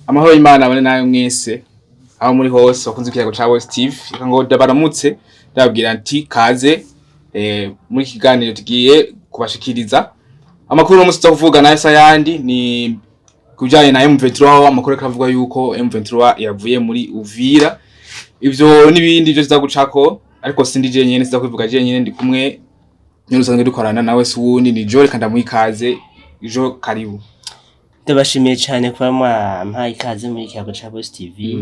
Amahoro y'Imana abane nawe mwese aho muri hose bakunze ikiyago ca West TV. Reka ngo ndabaramutse, ndababwira nti kaze muri iki kiganiro tugiye kubashikiriza amakuru. Uno munsi tuza kuvuga nayo sayandi ni kubijanye na M23, aho amakuru ariko avuga yuko M23 yavuye muri Uvira. Ivyo n'ibindi byo tuza gucako, ariko sindi jenyene, siza kubivuga jenyene, ndi kumwe niyo dusanzwe dukorana nawe, si uwundi ni Jo. Reka ndamuha ikaze. Jo, karibu. Ndabashimiye cyane kuba mwampaye ikaze muri ikiyago ca Boss TV.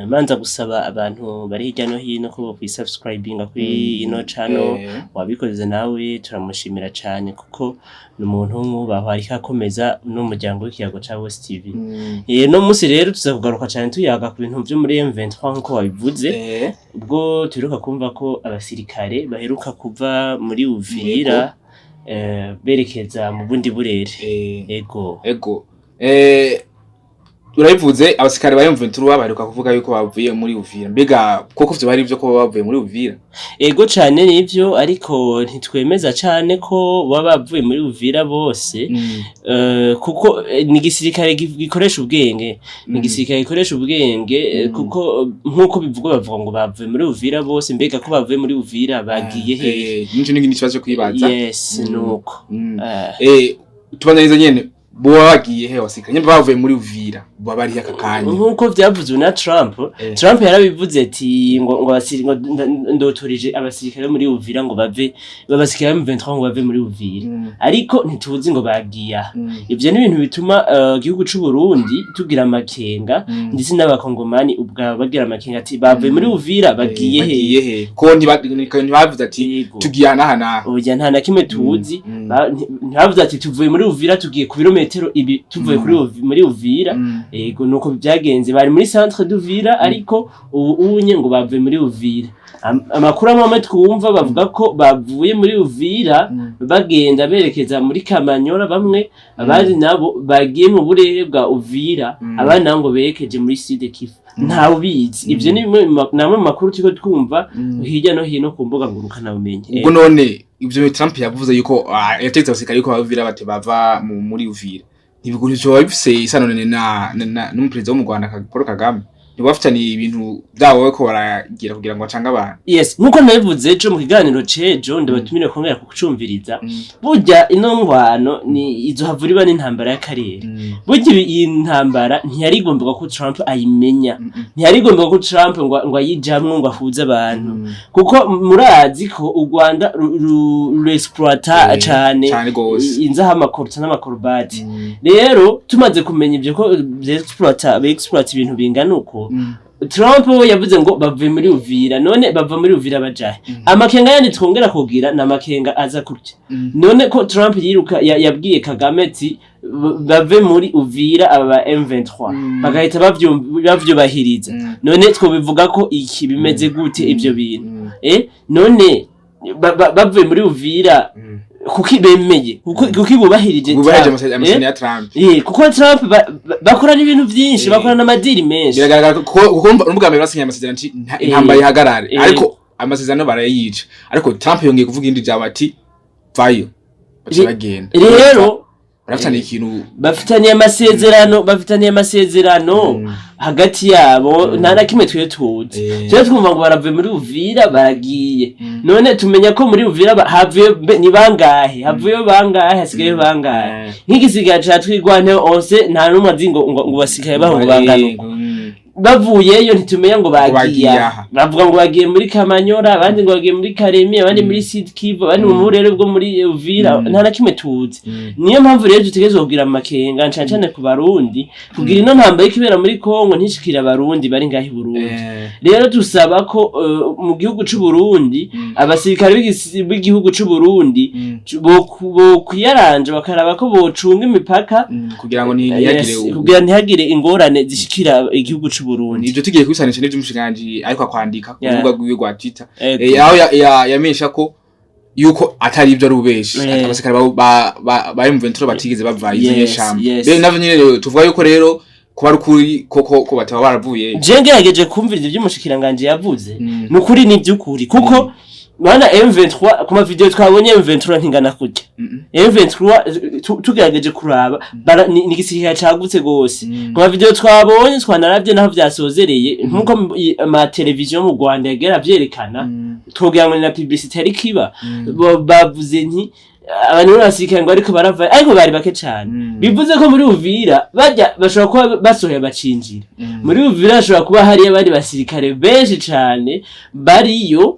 Manza gusaba abantu bari hirya no hino ko bokwisubscribinga kuri ino channel. Wabikoze nawe turamushimira cyane, kuko ni umuntu w'umwubahwa, ariko akomeza n'umuryango w'ikiyago ca Boss TV. No munsi rero tuza kugaruka cyane tuyaga ku bintu vyo muri M23 nkuko wabivuze, ubwo tuheruka kumva ko abasirikare baheruka kuva muri Uvira berekeza mu bundi burere. Ego. Ego. Urabivuze, abasirikare ba M23 baheruka kuvuga yuko bavuye muri Uvira. Mbega koko vyo bari ivyo ko bavuye muri Uvira? Ego cane nivyo, ariko ntitwemeza cane ko baba bavuye muri Uvira bose, kuko ni igisirikare gikoresha ubwenge, ni igisirikare gikoresha ubwenge, kuko nk'uko bivugwa, bavuga ngo bavuye muri Uvira bose. Mbega ko bavuye muri Uvira, bagiye hehe? Nico ni ikibazo cyo kwibaza. Yes, nuko. Tubandaniriza nyene, boba bagiye he abasirikare nyene bavuye muri Uvira? Boba bari aka kanya? Nk'uko vyavuzwe na Trump, Trump yarabivuze ati ngo ndotorije abasirikare bo muri Uvira ngo bave, abasirikare bo mu 23 ngo bave muri Uvira, ariko ntituzi ngo bagiye aha. Ivyo ni ibintu bituma igihugu c'u Burundi tugira amakenga, ndetse n'abakongomani ubwabo bagira amakenga ati bavuye muri Uvira, bagiye he? Bagiye he? Ko ntibavuze ati tugiye aha n'aha n'aha. Oya, nta na kimwe tuzi. Ntibavuze ati tuvuye muri Uvira, tugiye ku birometero ibi tuvuye muri Uvira. Ego, nuko byagenze. Bari muri centre d'Uvira, ariko ubu unye ngo bavuye muri Uvira. Amakuru amwe amwe twumva, bavuga ko bavuye muri Uvira bagenda berekeza muri Kamanyola bamwe, abandi nabo bagiye mu burere bwa Uvira, abandi nabo ngo berekeje muri Sud Kivu. Ntawe ubizi. Ivyo ni bimwe namwe mu makuru turiko twumva hirya no hino ku mbuga ngurukanabumenyi. Ubwo none ivyo Trump yavuze yuko yategetse abasirikare yuko bavira bate bava muri Uvira, ntibyo bifise isano na n'umuperezida wo mu Rwanda Paul Kagame? Ntibafitaniye ibintu byabo ko baragira kugira ngo bacange abantu? Yes, nkuko nabivuze ejo mu kiganiro cejo, ndabatumire kongera kucumviriza. Burya ino ngwano ni izohavura iba n'intambara y'akarere. Burya iyi ntambara ntiyari igomba ko Trump ayimenya, ntiyari igomba ko Trump ngo ayijamwo, ngo ahuze abantu, kuko murazi ko u Rwanda rexploita cane cane gose. Inzaha, amakorta n'amakorobati. Rero tumaze kumenya ivyo ko bexploita ibintu bingana uko, Trump we yavuze ngo bavuye muri Uvira. None bava muri Uvira bajahe? Amakenga yandi twongera kugira ni amakenga aza kurya. None ko Trump yiruka yabwiye Kagame ati bave muri Uvira aba ba M23, bagahita bavyubahiriza, none twobivuga ko iki bimeze gute ivyo bintu? None bavuye muri Uvira, kuki bemeye, kuki bubahirije bubahirije Trump? Amasezerano ya Trump. Kuko Trump bakorana ibintu vyinshi, bakorana n'amadiri menshi. Biragaragara ko kuko n'ubwa mbere basinye amasezerano ati intambara ihagarare, ariko amasezerano barayica. Ariko Trump yongeye kuvuga indi jambo ati vayo, baca bagenda. Rero barafitaniye ikintu. Bafitaniye amasezerano hagati yabo. Nta na kimwe twe tuzi. Twe twumva ngo baravuye muri Uvira, baragiye. None tumenya ko muri Uvira havuye ni bangahe? Havuye bangahe? Hasigaye bangahe? Nk'igisigaye ca Twirwaneho onse, nta n'umwe azi ngo basigaye baho ngo bangana uko. Bavuyeyo ntitumenya ngo bagiye bagiye aha. Aha. Bavuga ngo bagiye muri Kamanyora, abandi ngo bagiye muri Karemi, abandi muri Sud Kivu, abandi mu burere bwo muri Uvira. Nta na kimwe tuzi. Niyo mpamvu rero dutegerezwa kugira amakenga cane cane ku Barundi, kugira ino ntambara iriko ibera muri Kongo ntishikire Abarundi bari ngaho i Burundi. Rero dusaba ko mu gihugu c'u Burundi, abasirikare b'igihugu c'u Burundi bokwiyaranja bakaraba ko bocunga imipaka kugira ngo ntihagire Yes, kugira ntihagire ingorane zishikira igihugu c'u Burundi. Ivyo tugiye kubisanisha n'ivy'umushikiranganji ariko akwandika ku rubuga rwiwe rwa Twitter, aho yamenyesha ko yuko atari ibyo, ari ububeshi, ati abasirikare ba M23 batigeze bava izo nyeshamba. Rero navyo nyene rero tuvuga yuko rero kuba ari ukuri koko ko bataba baravuye. Je ngerageje kumviriza ivyo umushikiranganji yavuze, ni ukuri, ni ivy'ukuri, kuko Mana, M23, ku ma video twabonye, M23 ntingana kurya. M23 tugerageje kuraba, ni igisirikare cagutse gose. Ku ma video twabonye, twanaravye naho vyasozereye, nkuko ama televiziyo mu Rwanda yagera vyerekana, twogira ngo ni na publicité, ariko iba bavuze nti abantu b'abasirikare ngo ariko barava, ariko bari bake cane. Bivuze ko muri Uvira bajya bashobora kuba basohoye bacinjira muri Uvira, hashobora kuba hariyo abandi basirikare benshi cane bariyo,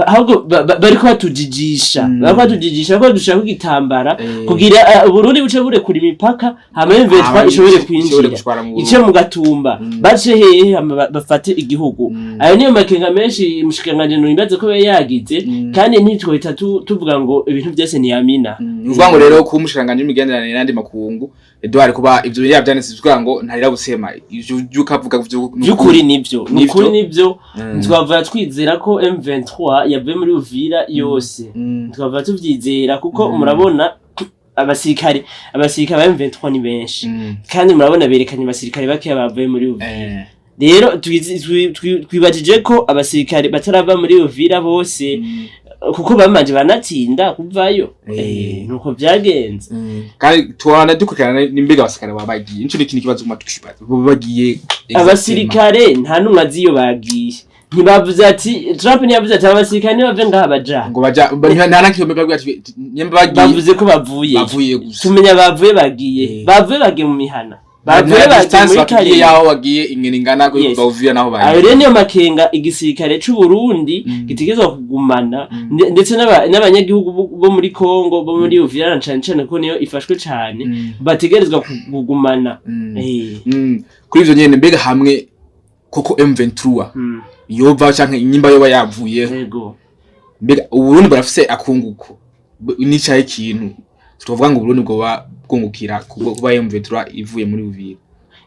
ahubwo bariko batujijisha, bariko batujijisha ko dushaka igitambara kugira Burundi buce burekura imipaka, hama M23 Hama ishobore ishobore kwinjira gushwara mu ice mu Gatumba, bace hehe, hama bafate igihugu. Ayo niyo makenga menshi mushikanganje nibaze ko yari yagize. Kandi ntitwohita tuvuga ngo ibintu byose ni yamina. Ni ukuvuga ngo rero kuba umushikiranganji w'imigenderanire n'andi makungu Edouard, kuba ivyo yavyanditse, bivuga ngo ntarira gusema ivyo vy'ukavuga vyo. By'ukuri nivyo, ni Nivyo. ukuri nivyo. Twava twizera ko M23 yavuye muri Uvira yose, twava tuvyizera kuko murabona abasirikare ba M23 ni benshi, kandi murabona berekanye abasirikare bakeya bavuye muri Uvira. Rero twibajije ko abasirikare batarava muri Uvira bose, kuko bamanje banatinda kuvayo. Nuko vyagenze. Kandi tubana dukurikirana n'imbega abasirikare baba bagiye, nico n'ikindi kibazo kuma tukibaza, baba bagiye Abasirikare nta numwe azi iyo bagiye. Ntibavuze ati, Trump ntiyavuze ati abasirikare ntibave ngaha baja. Ngo baja nta nakimwe bavuga ati nyemba bagiye. Bavuze ko bavuye. Bavuye gusa. Tumenya bavuye bagiye, bavuye bagiye mu mihana, bavuye nta bagiye distance muri batubwiye karere yaho bagiye ingene ingana ko Yes. bawuvira naho Ayo bagiye. rero niyo makenga igisirikare c'u Burundi gitegerezwa kugumana, ndetse n'abanyagihugu bo muri Congo, bo muri Uvira na cane cane ko niyo ifashwe cane, bategerezwa kugumana. Kuri ivyo nyene, mbega hamwe koko M23 yova canke inyimba yoba yavuyeho, mbega Uburundi burafise akunguko n'icahe ikintu tuvuga ngo Uburundi bwoba bwungukira kuba M23 ivuye muri Uvira?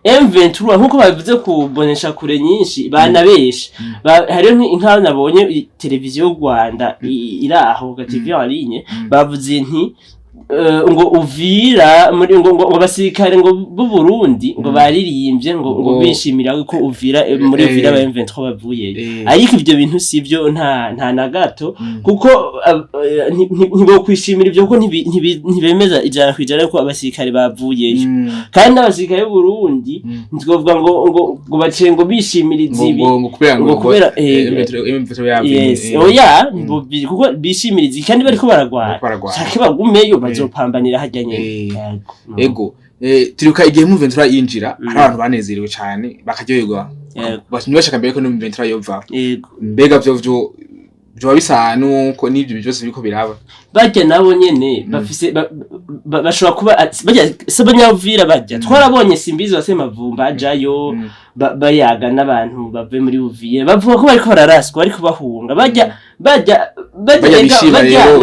M23, nkuko babivuze ku bonesha kure nyinshi, banabesha. Hariho nk'aho nabonye televiziyo y'u Rwanda iri aho ga TV en ligne, bavuze nti ngo Uvira muri ngo abasirikare ngo b'u Burundi ngo baririmbye ngo bishimira ko Uvira, muri Uvira aba M23 bavuyeyo. Ariko ivyo bintu sivyo, nta na gato, kuko ntibokwishimira ivyo, kuko ntibemeza 100% ko abasirikare bavuyeyo. Kandi n'abasirikare b'u Burundi ntitwovuga ngo baciye ngo bishimiriza ngo ibi ngo kubera ngo kubera, M23 M23 yavuye. Yes, oya, kuko bishimiriza kandi bariko baragwana. Bariko baragwana. Shake bagumeyo, bazopambanira harya nyene. Yego. Ego, turibuka igihe M23 yinjira, hari abantu banezerewe cane bakaryoherwa. Ntibashaka mbere ko M23 yova. Mbega vyo vyoba bisa nuko n'ivyo byose biriko biraba? Barya nabo nyene bafise bashobora kuba barya si abanyavira, barya twarabonye Simbizi wa Semavumba ajayo, bayaga n'abantu bave muri Uvira, bavuga ko bariko bararaswa, bariko bahunga. Barya barya barya Barya ega, bishima barya rero.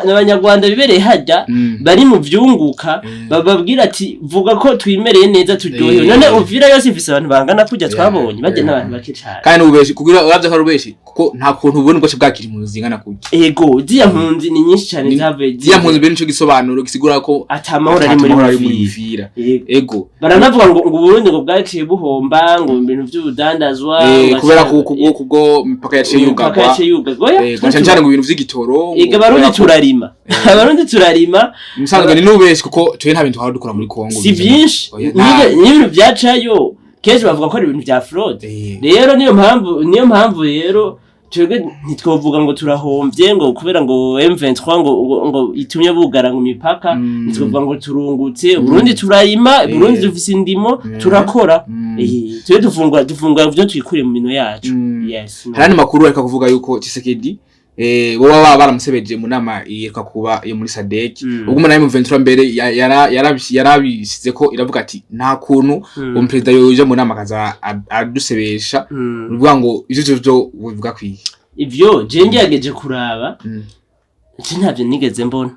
n'abanyarwanda bibereye harya, bari mu vyunguka, bababwira ati vuga ko twimereye neza, turyohewe. None Uvira yose ifise abantu bangana kurya twabonye? Barya n'abantu bake cane. Kandi ububeshi kugira uravye ko ari ububeshi, kuko nta kuntu ubona ubwacu bwakira impunzi zingana kurya. Ego, ziriya mpunzi ni nyinshi cane zavuye. Ziriya mpunzi mbere nico gisobanuro gisigura ko ata mahoro ari muri ata mahoro ari muri Uvira. Uvira. Yego. Ego. Baranavuga ngo Uburundi ngo bwaciye buhomba ngo mu bintu vy'ubudandazwa, ngo kubera ko kubwo imipaka yaciye imipaka yugarwa. yaciye yugarwa. Oya, cane cane ngo ibintu vy'igitoro ngo ega abarundi kubera ko- turarima, abarundi turarima. Musanzwe ni n'ububeshi, kuko twe nta bintu twahora dukora muri Kongo. Si vyinshi. Oya, nta- N'ibintu vyacayo kenshi bavuga ko ari ibintu vya fraude. Rero niyo mpamvu rero twebwe ntitwovuga ngo turahomvye ngo kubera ngo M23 ngo itumye bugara ngo imipaka. Ntitwovuga ngo turungutse. Burundi turarima, Burundi dufise indimo, turakora. Twe dufungura ivyo twikuriye mu minwe yacu. Yes, no. Hari andi makuru ariko kuvuga yuko Tshisekedi boba baba baramusebeje mu nama iheruka kuba yo muri SADC. Ubwo umuntu M23 mbere yarabisize ko iravuga ati nta kuntu umuperezida yoja mu nama akaza adusebesha. Uvuga ngo ivyo vyo bivuga kwiye? Ivyo je ngerageje kuraba, je ntavyo nigeze mbona.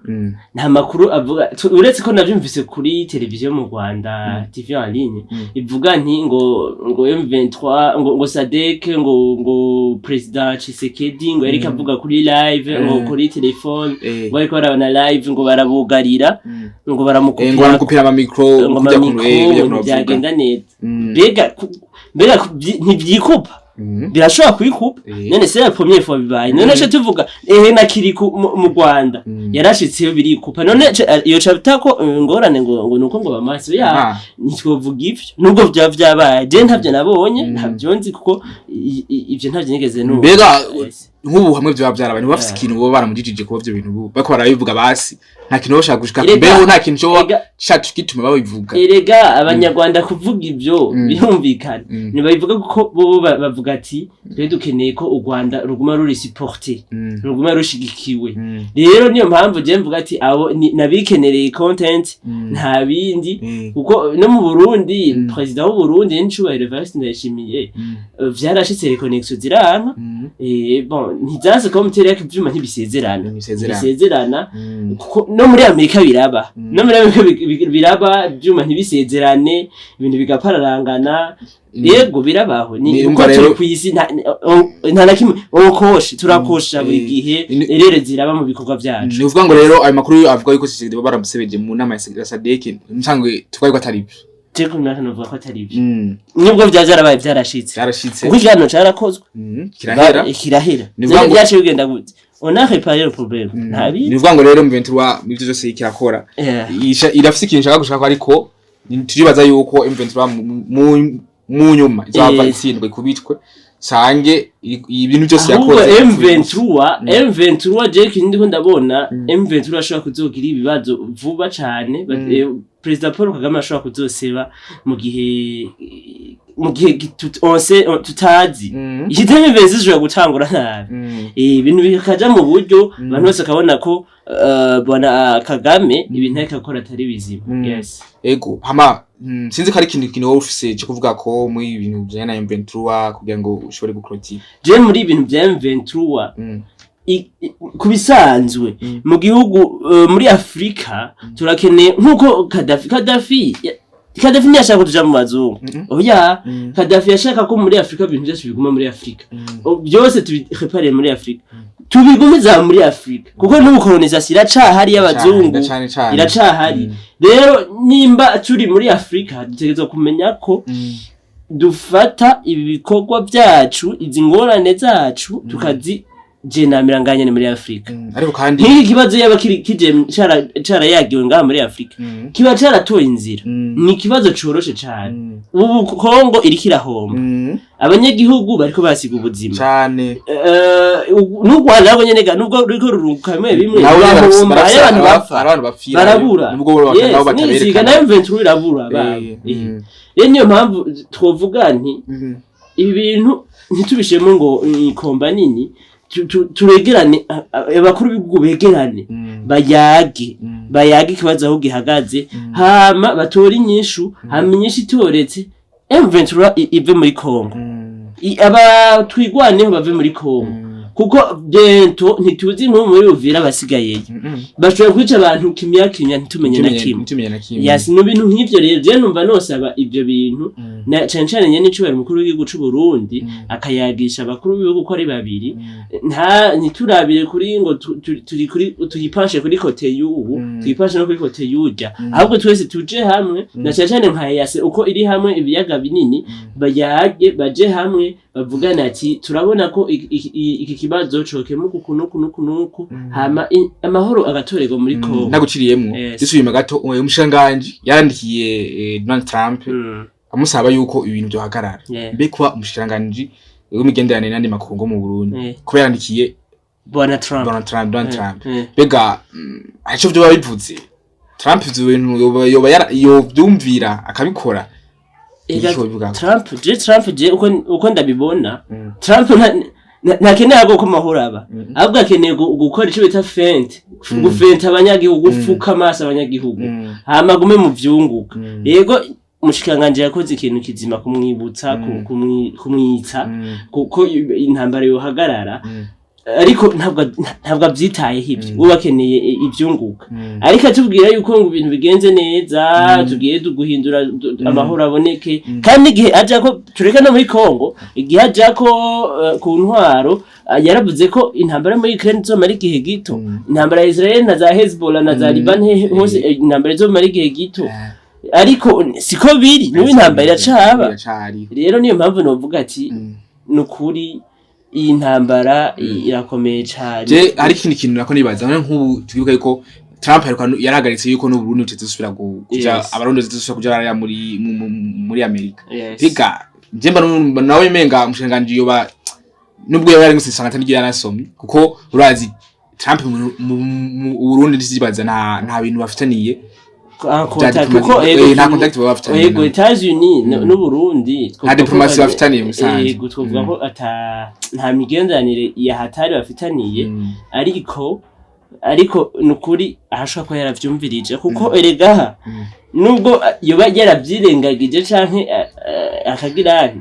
Nta makuru avuga, uretse ko navyumvise kuri televiziyo mu Rwanda, TV en ligne, ivuga nti ngo M23 ngo SADC ngo President Tshisekedi ngo yariko avuga kuri live ngo kuri telefone, ngo ariko barabona live, ngo barabugarira, ngo ngo baramukupira, baramukupira ama micro, ngo kujya ama micro kujya ngo kuntu bavuga. Byagenda neza. Mm. Mbega ntivyikupa. Birashobora kwikupa. None c'est la première fois bibaye? None ce tuvuga ehe na Kiriku mu Rwanda yarashitseyo birikupa. None iyo ca ko ingorane ngo nuko ngo bamase ya ntitwovuga ivyo nubwo vyaba vyabaye, je ntavyo nabonye, ntavyo nzi, kuko ivyo ntavyo nigeze numva. Mbega Yes. nk'ubu hamwe vyoba vyarabaye, ntibafise ikintu boba baramujijije kuba ivyo bintu ubu bariko barabivuga? Basi nta kintu boshaka gushika mbeho, nta kintu coba cacu gituma babivuga. Erega abanyarwanda kuvuga ivyo birumvikana. Ntibabivuga kuko bo bavuga ati twe dukeneye ko u Rwanda ruguma ruri supporté, ruguma rushigikiwe. Rero niyo mpamvu je mvuga ati abo nabikenereye content, nta bindi, kuko no mu Burundi, perezida w'u Burundi n'icubahiro Evariste Ndayishimiye, vyarashitse reconnexion ziranka. Bon, ntizase ko mutera ivyuma ntibisezerana. Ntibisezerana. Ntibisezerana, kuko no muri Amerika biraba, no muri Amerika biraba, ivyuma ntibisezerane, ibintu bigapararangana. Yego, birabaho. Ni Ni uko umva turi rero- kw'isi, nta na kimwe okoshe, turakosha buri gihe. Erere ziraba mu bikorwa vyacu. Ni ukuvuga ngo rero ayo makuru avuga yuko Tshisekedi baba baramusebeje mu nama ya SADC, nsanzwe tuvuga yuko atari byo. Je ku myaka novuga ko atari byo, nubwo vya vyarabaye, vyarashitse, Vyarashitse. kuko ikiganiro carakozwe. Kirahera. Kirahera. Ni ukuvuga None vyaciye bigenda gute? On a réparé le problème, nta Ni bindi. ukuvuga ngo rero M23 mu byo byose kirakora, irafise ikintu ishaka gushaka, ariko turibaza yuko M23 mu nyuma izava itsindwe ikubitwe, sange ibintu byose Ahubwo yakoze. M23, M23, je kintu ndiko ndabona, M23 ashobora kuzogira ibibazo vuba cane. Perezida Paul Kagame ashobora kuzoseba mu gihe on sait, tutazi. Ikitari M23 ishobora gutangura nabi. Ibintu bikaja mu buryo, abantu bose bakabona ko bwana Kagame ibintu ariko akora atari bizima. Yes. Ego, hama sinzi ko ari ikintu wowe ufise cyo kuvuga ko muri ibintu bijanye na M23 kugira ngo ushobore guclôturer. Je muri ibintu bya M23, ku bisanzwe, mu gihugu, muri Afrika turakeneye nkuko Kadafi ntiyashaka ko tuja mu bazungu. Oya. Kadafi yashaka ko muri Afrika ibintu byose biguma muri Afrika. Byose tubirepare muri Afrika, tubigumiza muri Afrika, kuko n'ubu colonisation iracahari y'abazungu. Cane cane. Iracahari. Rero nimba turi muri Afrika, dutegerezwa kumenya ko dufata ibi bikorwa byacu, izi ngorane zacu, tukazijenamira nganyene muri Afrika. Ariko kandi Nk'iki kibazo yaba kiri kije carayagiwe ngaha muri Afrika, kiba caratoye inzira. Ni ikibazo coroshe cane. Ubu Kongo iriko irahomba, abanyagihugu bariko basiga ubuzima. Cane. N'u Rwanda nabwo nyene ga, nubwo ruriko rurunguka bimwe bimwe, Nabo nyene rurahomba, hariyo abantu bapfa. hari abantu bapfira. Barabura. Nubwo bo Yes, nabo n'isiga bataberekana. nayo M23 irabura babo. Rero niyo mpamvu twovuga nti ibi bintu ntitubishemo ngo ikomba nini, turegerane, abakuru b'ibihugu begerane, bayage, bayage ikibazo aho gihagaze, hama batore inyishu. Hama inyishu itoretse, M23 ive muri Congo, aba twigwaneho bave muri Congo, kuko bientôt ntituzi nko muri Uvira basigayeyo, bashobora kwica abantu kimya kimya, ntitumenye na kimwe. Ntitumenye na kimwe. Yes, no bintu nk'ivyo rero je numva nosaba ivyo bintu, na cane cane nyene icubahiro umukuru w'igihugu c'u Burundi, akayagisha abakuru b'ibihugu ko ari babiri. Nta ntiturabire kuri ngo turi kuri tuyipanshe kuri côté y'ubu, tuyipanshe no kuri côté y'urya, ahubwo twese tuje hamwe, na cane cane nka EAC uko iri hamwe, ibiyaga binini, bayage, baje hamwe, bavugane ati turabona ko iki kibazo cokemuka uku nuku nuku nuku, hama amahoro agatorerwa muri Kongo. Naguciriyemwo. Yes. Dusubiyemo gato, umushikiranganji yarandikiye Donald Trump amusaba yuko ibintu byohagarara. Mbe kuba umushikiranganji w'imigenderanire n'andi makungu mu Burundi kuba yarandikiye Bwana Trump, Donald Trump, mbega hari ico vyoba bivuze? Trump ivyo bintu yoba yovyumvira akabikora? Ega, Ico bivugako. Trump, je Trump, je uko ndabibona, Trump ntakeneye ahubwo ko amahoro aba, ahubwo akeneye gukora ico bita feinte, gufenta abanyagihugu, gufuka amaso abanyagihugu, hama agume mu vyunguka. Yego, umushikiranganji yakoze ikintu kizima kumwibutsa, kumwitsa kuko intambara yohagarara, ariko ntabwo avyitayeho ivyo. We bakeneye ivyunguka, ariko atubwira yuko ngo ibintu bigenze neza, tugiye guhindura amahoro aboneke. Kandi igihe aja ko tureka no muri Congo, igihe aja ko ku ntwaro, yaravuze ko intambara muri Ukraine izomara igihe gito, intambara ya Israel na za Hezbollah na za Liban hose, intambara izomara igihe gito, ariko siko biri n'ubu, intambara iracaba. Iracari. Rero niyo mpamvu novuga ati Nukuri iyi ntambara irakomeye cane. Je hari ikindi kintu nako nibaza, none nk'ubu twibuka yuko Trump yarahagaritse yuko n'Uburundi butazosubira kuja, Abarundi batazosubira kuja baraya muri Amerika. Biga je mba nawe menga umushikiranganji yoba, nubwo yoba yari gusanga atari yanasomye, kuko urazi Trump mu Burundi ntizibaza nta bintu bafitaniye Ah, bya contact, diplomatie. kuko Nta contact baba bafitaniye. Ego, Etats-Unis n'Uburundi twovuga Nta diplomatie ko bafitaniye musanzwe. Ego, twovuga ko ata nta migenderanire ya hatari bafitaniye. Ariko nukuri ahashobora kuba yaravyumvirije, kuko erega nubwo yoba yaravyirengagije canke akagira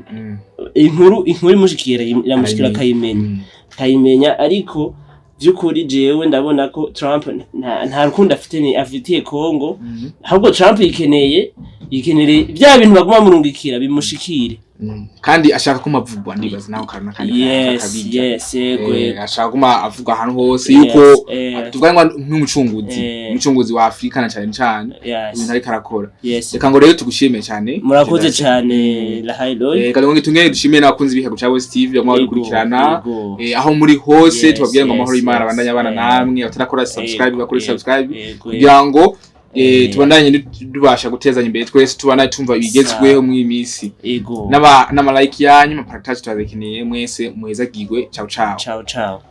inkuru imushikira, iramushikira, akayimenya, akayimenya. Ariko vy'ukuri jewe ndabona ko Trump nta rukundo afitiye Congo. Ahubwo Trump yikeneye bya bintu baguma murungikira bimushikire. Kandi ashaka ko mavugwa, ndibaza naho karana kandi akabirya. Yes, yego. Ashaka kuma avugwa ahantu hose yuko tuvuga ngo nk'umucunguzi, umucunguzi wa Afrika na cane cane ibintu ariko arakora. Reka ngo rero tugushime cyane. Murakoze Gerard. cyane, Lahailoy. Reka ngo tungere dushime n'abakunzi b'ikiyago ca West TV baguma badukurikirana aho muri hose. Tubabwire ngo amahoro y'Imana abandanye abana namwe. Abatarakora subscribe bakore subscribe kugira ngo tubandanye tubasha gutezanya imbere twese, tubandanye tumva ibigezweho muri iyi minsi. N'ama like yanyu, ama partage turabikeneye mwese. Muhezagirwe. Ciao ciao. Ciao ciao.